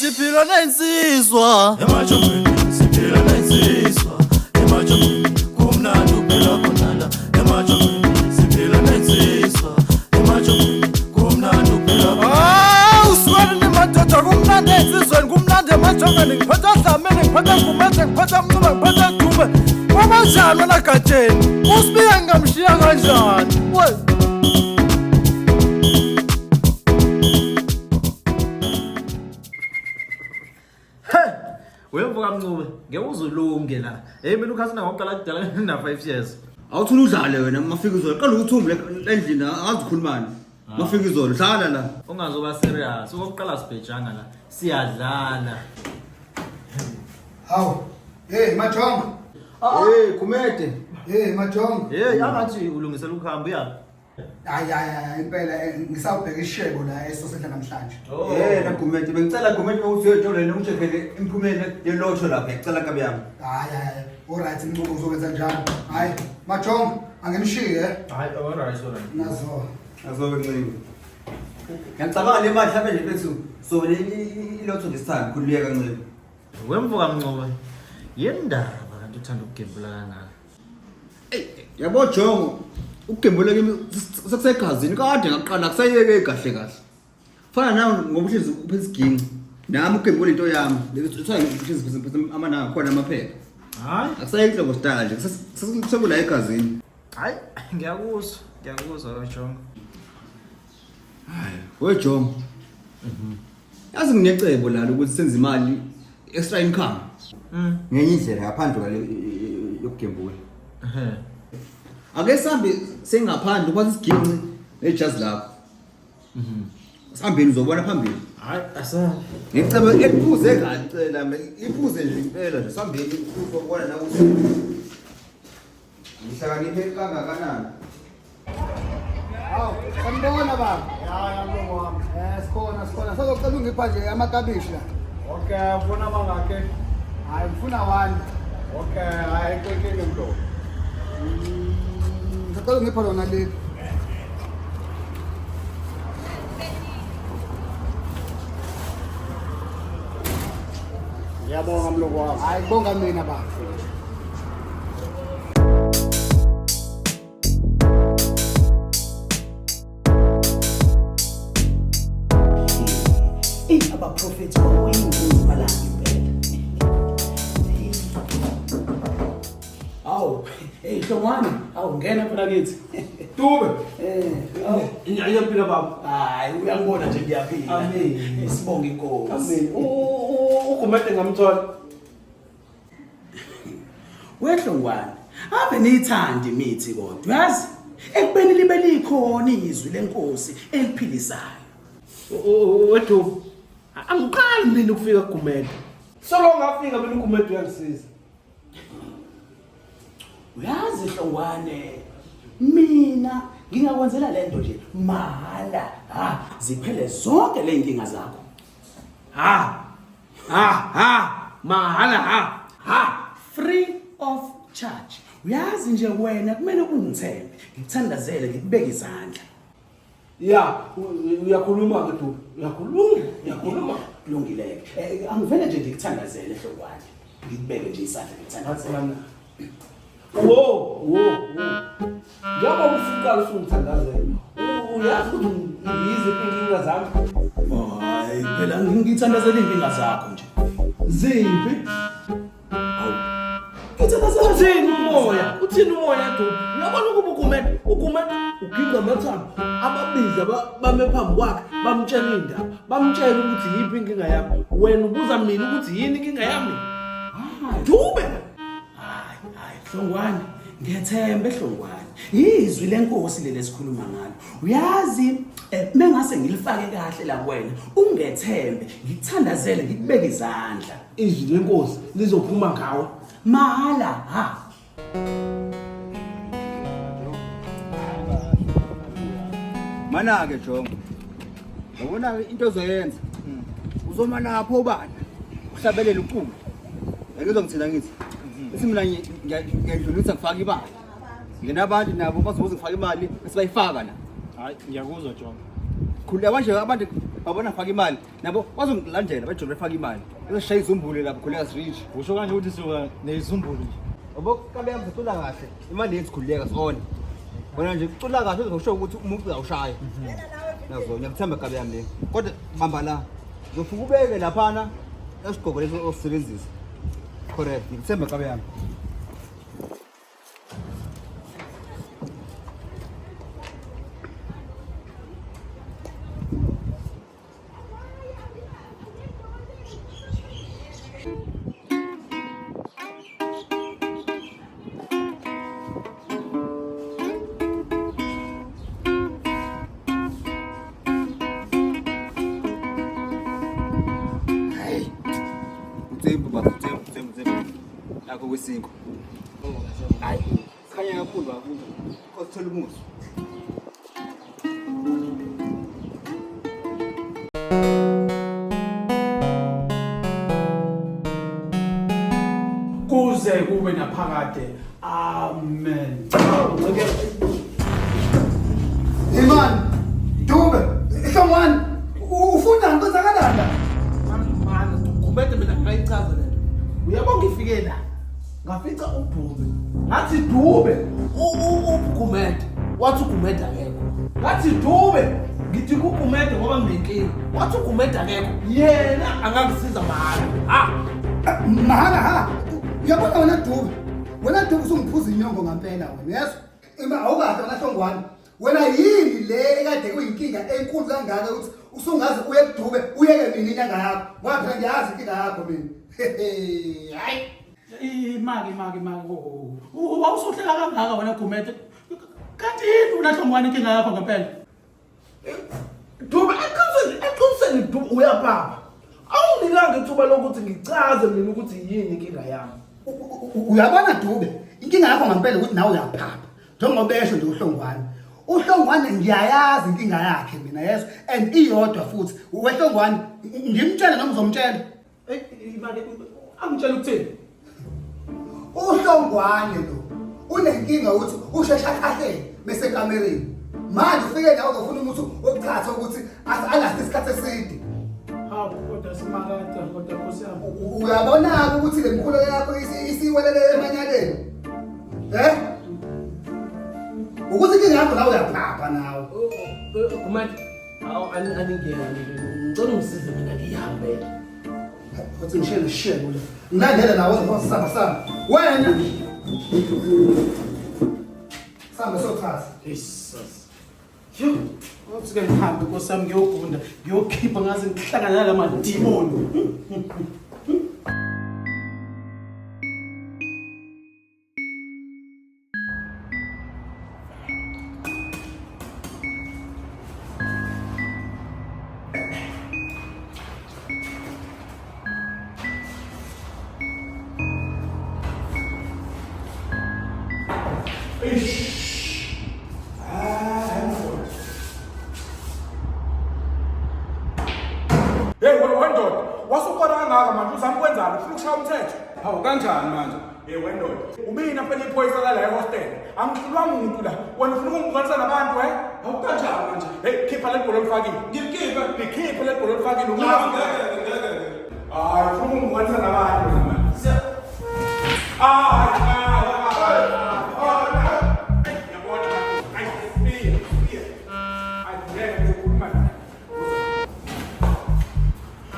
Siphila nensizwa Emajongweni siphila nensizwa emajongweni kumnandi uphila khona la emajongweni siphila nensizwa emajongweni kumnandi uphila khona. Ah, uswele ni madoda kumnandi ensizweni kumnandi emajongweni ngiphethe Dlamini ngiphethe Gumede ngiphethe Mncube ngiphethe Dube kwabanjani wena Gatsheni uSibiya ngingamshiya kanjani we. Wemvuka Mncube, ngeke uzulunge la. Hey mina ukhasina ngokuqala kudala na 5 years. Awuthula udlale wena mafika izolo. Qala ukuthumba endlini angazi ukhulumani. Mafika izolo hlala la. Ungazoba serious. Okokuqala sibhejanga la. Siyadlala. Hawu. Hey Majongo. Hey Gumede. Hey Majongo. Hey angathi ulungisela ukuhamba uya. Hayi hayi hayi impela ngisawubheka ishebo la esosedla namhlanje. Hey na Gumede bengicela Gumede ukuthi uyothola ngicheckele imiphumela yelotho lapha ngicela kabi yami. Hayi hayi. All right Mncube uzokwenza njani? Hayi Majongo anginishiye. Hayi all right all right. Nazo. Azobe ncinci. Ngiyacabanga le mali mhlawumbe nje bethu so le ilotho this time khululeka ncinci. Wemvuka Mncube. Yindaba kanti uthanda ukugembula kangaka. Yabo Jongo ukugembula kimi sekusegazini kade ngaqala kusayeke kahle kahle. Fana nawe ngoba uhlezi uphethe isiginci. Nami ukugembula into yami. Kuthiwa ngihlezi phethe amananga khona amaphepha. Hayi. Akusayeki hlobo sidala nje sekula egazini. Hayi ngiyakuzwa, ngiyakuzwa Jongo. We Jongo. Yazi nginecebo lalo ukuthi senze imali extra income. Ngenye indlela ngaphandle kwale yokugembula. Ehhe. Ake sihambe sengaphandle ukwazi isiginci nejazi lakho. Sihambeni uzobona phambili. Hayi asa. Ngicebo eliphuze kahle cela mina iphuze nje impela nje sihambeni uzobona na ukuthi ngihlakaniphe kangakanani. Hawu, sanibona baba. Ya ya mlungu wami. Sikhona sikhona. Sazocela ungipha nje amakabishi la. Okay, ufuna mangakhi? Hayi ngifuna one. Okay, hayi inkinga mlungu. Ngicela ungipha lona leli. Ngiyabonga mlungu wami. Hayi kubonga mina baba. Eyi abaprofethi kwakuyinkunzi malanga impela. Hawu, hey Hlongwane, hawu ngena mfana kithi. Dube. Hawu. Iyaphila baba. Hayi uyangibona nje ngiyaphila. Amen. Sibonge inkosi. Amen. UGumede ngamthola. WeHlongwane, ave niyithanda imithi kodwa, uyazi? Ekubeni libe likhona izwi lenkosi eliphilisayo. WeDube. Angiqali mina ukufika kuGumede. Solo ngafika mina uGumede uyangisiza. Uyazi Hlongwane, mina ngingakwenzela lento nje mahala, ha, ziphele zonke le nkinga zakho. Ha. Ha ha. Mahala ha. Ha. Free of charge. Uyazi nje wena kumele ungithembe, ngikuthandazele ngikubeke izandla. Ya, uyakhuluma ke Dube. Uyakhuluma, uyakhuluma. Kulungile-ke. Angivele nje ngikuthandazele Hlongwane. Ngikubeke nje isandla ngikuthandazele. Wo, wo, wo. Njengoba usuqala usungithandazela, uyazi ukuthi ngiyiziphi inkinga zami? Hayi phela ngithandazela iy'nkinga zakho nje. Ziphi? Hawu. Ngithandazela Uthini umoya? Uthini umoya Dube? Uyabona ukuba uGumede, uGumede uginqa amathambo, ababize bame phambi kwakhe, bamtshela indaba, bamtshela ukuthi yiphi inkinga yami. Wena ubuza mina ukuthi yini inkinga yami? Dube. Hayi, hayi Hlongwane, ngiyethemba Hlongwane. Izwi lenkosi leli esikhuluma ngalo. Uyazi mengase ngilifake kahle la kuwena, ungethembe, ngikuthandazele, ngikubeke izandla. Izwi lenkosi lizophuma ngawe. Mahala ha. Mana-ke Jongo. Yabona-ke into ozoyenza. Uzoma lapho ubani? Uhlabelela uculo. Ngizwa ngithina ngithi. Bese mina ngiyadlulisa ngifaka imali. Ngenabantu nabo bazobuza ngifaka imali bese bayifaka la. Hayi ngiyakuzwa Jongo. Khuleka manje abantu Babona faka imali. Nabo bazongilandela bajule befaka imali. Uzoshaya izumbulu lapho khuleka sirich. Usho kanje ukuthi suka nezizumbulu nje. Yabo kabe yami zicula kahle. Imali yethu khuleka sona. Wena nje ucula kahle uzosho ukuthi umuntu uzawushaya. Nazo ngiyakuthemba kabe yami le. Kodwa bamba la. Uzofika ubeke laphana esigqoko leso osisebenzisa. Correct. Ngikuthemba kabe yami. Uthembu baba, uthembu, uthembu, uthembu. Nakho kwesinkwa. Hayi, khanya kakhulu baba. Kosithola umuzi. Kuze kube naphakade. Amen. Imani, Dube, Hlongwane, ufunda kwenzakalani la? Mani, Gumede mina ngingayichaza lento. Uyabo ngifike la. Ngafica uDube. Ngathi Dube, uGumede. Wathi uGumede akekho. Ngathi Dube, ngithi kuGumede ngoba nginenkinga. Wathi uGumede akekho. Yena angangisiza mahhala. Ha. Mahhala ha. Uyabona wena Dube. Wena Dube usungiphuza inyongo ngampela wena, uyezwa? Ima awukahle wena Hlongwane. Wena yini le ekade kuyinkinga enkulu kangaka ukuthi usungaze uye kuDube uyeke mina inyanga yakho. Ngoba phela ngiyazi inkinga yakho mina. Hayi. Imaki imaki imaki. Wawusuhleka kangaka wena Gumede. Kanti yini wena Hlongwane inkinga yakho ngempela? Dube, eqinisweni Dube uyapapa. Awunginikanga ithuba lokuthi ngichaze mina ukuthi yini inkinga yami. Uyabona Dube, inkinga yakho ngempela ukuthi nawe uyaphapha. Njengoba esho nje uHlongwane. UHlongwane ngiyayazi inkinga yakhe mina yeso and iyodwa futhi. WeHlongwane ngimtshele noma uzomtshela? Ey imali angitshela ukuthini? UHlongwane lo unenkinga ukuthi ushesha akhahlele bese kamereni. Manje ufike la uzofuna umuthi wokuchatha ukuthi alast isikhathi eside. Hawu kodwa simakade kodwa Nkosi yami. Uyabona-ke ukuthi le mkhulo yakho isiwelele emanyaleni. Eh? Ukuthi inkinga yakho la uyaphapha nawe. Gumede, awu aningene. Ngicela ungisize mina ngihambele. Futhi ngishiye neshebo la. Ngilandele nawe uzosamba samba. Wena. Samba sochaza. Jesus. Yo, uthi ke ngihambe Nkosi yami ngiyogunda, ngiyokhipha ngaze ngihlangane nala madimoni. Hey wendoda, wasukora kangaka manje uzama ukwenzani? Ufuna ukushaya umthetho? Hawu kanjani manje? Hey wendoda, umina phela iphoyisa la ehostel. Angihlulwa muntu la. Wena ufuna ukungibukanisa nabantu eh? Hawu kanjani manje? Hey khipha le bhola olifakile. Ngilikhiphe, ngikhiphe le bhola olifakile. Ngeke ngeke. Hayi ufuna ukungibukanisa nabantu wena manje. Hayi hayi hayi. Yabona hayi siya siya. Hayi ngeke ngizokhuluma naye.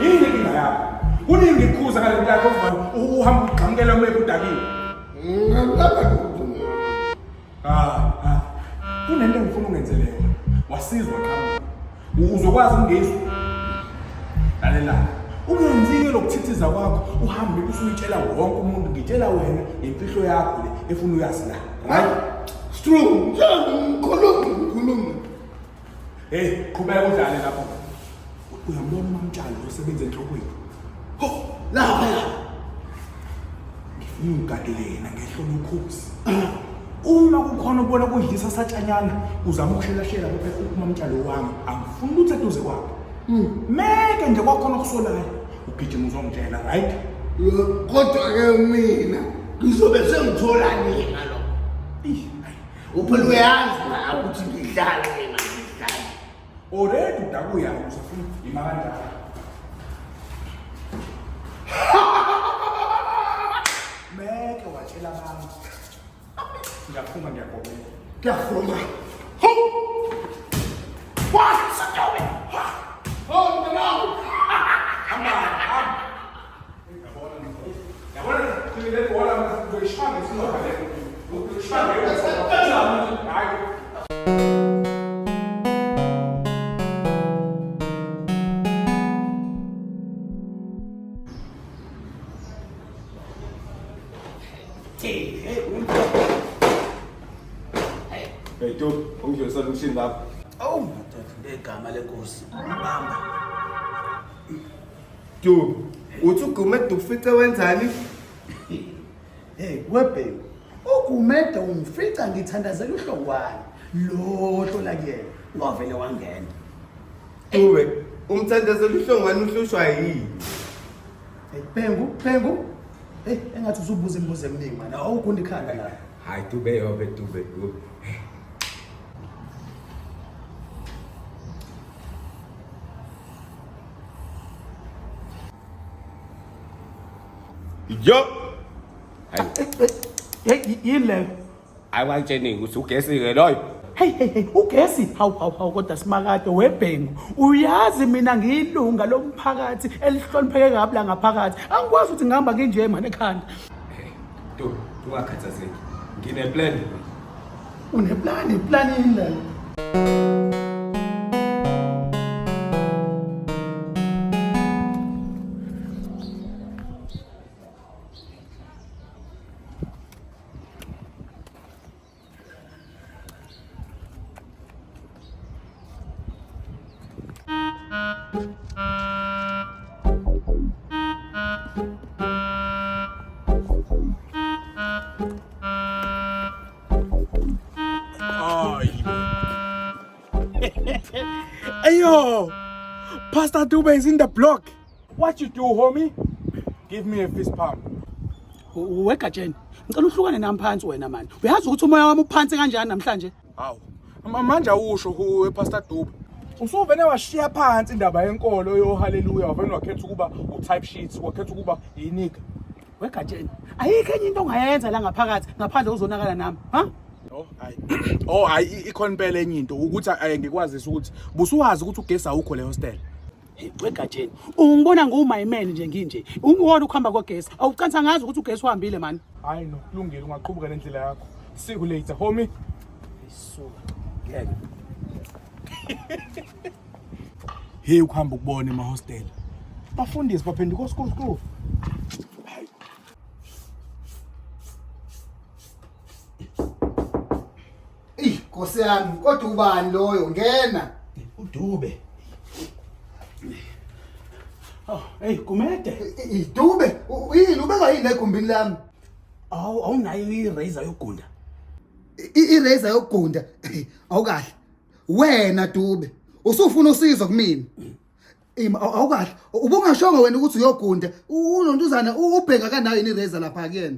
Yini inkinga yakho? Kuningi ngikukhuza ngale nto yakho mfana. Uhamba ugqamukela uma udakiwe. Ah, ah. Kunento engifuna ungenzele yona. Wasizwa qhamuka. Uzokwazi ukungizwa. Lalela. Ungenzike lokuthithiza kwakho uhambe usuyitshela wonke umuntu ngitshela wena imfihlo yakho le efuna uyazi la. Right? Strong. Ngikhuluma, ngikhuluma. Hey, qhubeka udlale lapho. Uyambona uMamtshalo osebenza enhlokweni. Ho, lapha. Ngifuna ungigadele yena ngehlo lokhozi. Uma kukhona ubona kudlisa satshanyana, uzama ukushelashela kuphe uMamtshalo wami. Angifuni lutho eduze kwakhe. Meke nje kwakhona okusolayo. Ugijima uzongitshela, right? Kodwa ke mina ngizobe sengithola nina lokho. Uphela uyazi nawe ukuthi ngidlala mina ngidlala. Already udakuyayo usafuna ima kanjalo. Meke watshela abantu. Ngiyaphuma ngiyagomela. Ngiyavuma. What? Stop it! Oh, no! Hamba, hamba. Yabona, le bhola ngizoyishaya ngesilonda le. Ngizoyishaya ngesilonda. Hayi. Hey, Dube, ungidlulisela umshini lapho. Awu madoda, ngegama lenkosi. Bamba. Dube, uthi uGumede ufice wenzani? Hey, webhengu. UGumede ungifica ngithandazela uhlongwane. Lo hlola kuyena. Wavele wangena. Dube, umthandazela uhlongwane uhlushwa yini? Hey, Bhengu, Bhengu. Hey, engathi usubuza imibuzo eminingi manje. Awugunda ikhanda la. Hayi Dube yobe Dube Dube. Yo. Hey, yini leyo? Hayi wangitsheni ukuthi ugesi ke loyo. Hey hey hey, ugesi hawu hawu hawu kodwa simakade webhengu. Uyazi mina ngiyilunga lomphakathi elihlonipheke kabi la ngaphakathi. Angikwazi ukuthi ngihamba nginje manje ekhanda. Dube, ungakhathazeki. Ngine plan. Uneplani, plan yini leyo? Ayo! Pastor Dube is in the block. What you do, homie? Give me a fist pump. Wegatsheni, ngicela uhlukane nami phansi wena manje. Uyazi ukuthi umoya wami uphansi kanjani namhlanje? Hawu. Manje awusho kuwe Pastor Dube. Usuvele washiya phansi indaba yenkolo yo hallelujah wavele wakhetha ukuba u-type sheets, wakhetha ukuba yinika. Wegatsheni, ayikho enye into ongayenza la ngaphakathi ngaphandle uzonakala nami, ha? Oh, hayi. Oh, hayi ikhona impela enye into ukuthi ngikwazise ukuthi busuwazi ukuthi ugesi awukho le hostel. Hey, wegatsheni, ungibona ngumayimene nje nginje. Ungibona ukuhamba kwagesi. Awucansa ngazi ukuthi ugesi uhambile mani. Hayi no, kulungile ungaqhubeka nendlela yakho. See you later, homie. Isuka. Ngeke. Hey, ukuhamba ukubona emahostel. Bafundisi baphenduka school school. Ey, Nkosi yami, kodwa ubani loyo? Ngena. uDube. Oh, hey Gumede. Idube, yini ubeka yini egumbini lami? Awu awunayo i-razor yokugunda. I-razor yokugunda. Awukahle. Wena Dube, usufuna usizo kumina. Ima awukahle. Ubungashongo wena ukuthi uyogunda. Unontuzana ubheka kanayo yini i-razor lapha kuyena?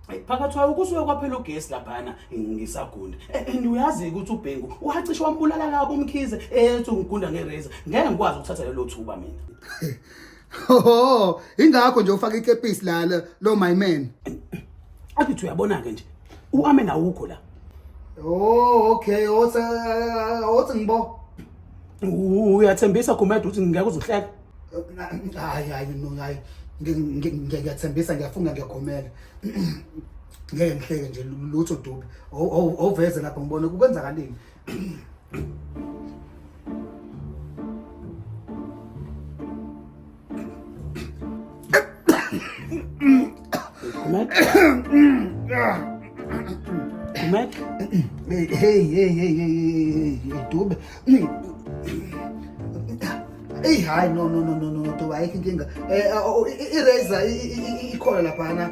Hey, phakathi kwayo kusuke kwaphela ugesi laphana ngisagunda. And uyazi ukuthi uBhengu wacishe wambulala kabi uMkhize ethi ungigunda nge-razor. Ngeke ngikwazi ukuthatha lelo thuba mina. Oh, ingakho nje ufaka ikepisi la lo my man. Akithi uyabona ke nje. U-Amen awukho la. Oh, okay. Othi othi ngibo. Uyathembisa Gumede ukuthi ngeke uzuhleka. Hayi hayi no hayi. Ngiyathembisa ngiyafunga ngiyagomela. Ngeke ngihleke nje lutho Dube. Awuveze lapha ngibone kwenzakaleni. Gumede. Gumede. Hey hey hey hey hey hey Dube. Hey hayi no no no no no Dube ayikho inkinga. I-razor ikhona laphana.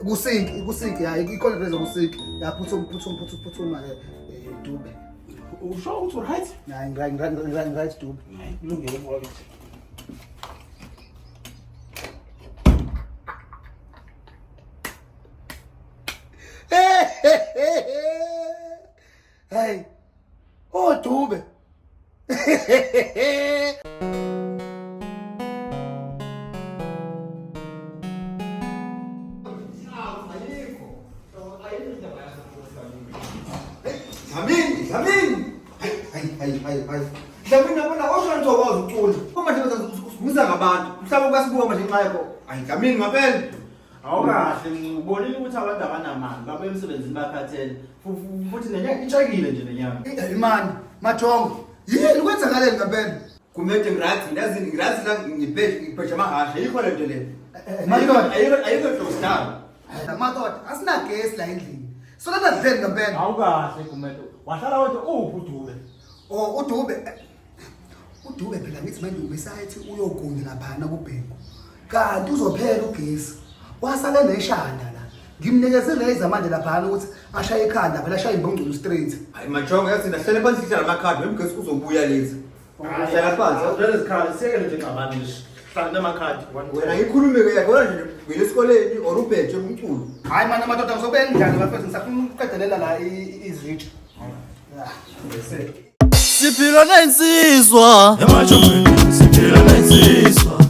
Kusinki kusinki hayi ikhona i-razor kusinki. Ya phuthuma phuthuma phuthuma phuthuma Dube. Usho ukuthi right? Hayi ngi right Dube. Kulungile mfowethu. Dube. Dlamini, Dlamini. Hayi, hayi, hayi, hayi, hayi. Dlamini yabona osho nje ukwazi ukucula. Uma nje usibuza ngabantu, mhlawumbe kuyasibuka manje ngenxa yakho. Hayi Dlamini ngempela. Awukahle ubonile ukuthi abantu abanamali babuye emsebenzini bakhathele. Futhi nenyanga itshakile nje nenyanga. Imani, Majongo. Yini kwenzakaleni ngempela? Kumele ngirathi, ndazi ngirathi la ngibheje ngibheje amahasha. Yikho lento le. Madoda. Ayikho ayikho nto Madoda, asinagesi la endlini. So lana sidleni ngempela. Awukahle Gumede. Wahlala wedwa uphi uDube? Oh, uDube. uDube phela ngithi manje ubesayithi uyogunya laphana kuBhengu. Kanti uzophela ugesi. Wasale neshanda la. Ngimnikeze razor manje laphana ukuthi ashaye ikhanda phela ashaye imbongculo straight. Hayi Majongo yathi nahlale phansi sihlala amakhadi wemgesi uzobuya lezi. Hlala phansi. Awuvele izikhali siyekele nje ngxabano nje. Hlala namakhadi. Wena ngikhulume ke yakho nje ngile esikoleni or ubheje umculo. Hayi mana madoda ngizobe ngidlala bafethu ngisafuna ukuqedelela la izitsha. Siphila nensizwa Emajongweni siphila nensizwa.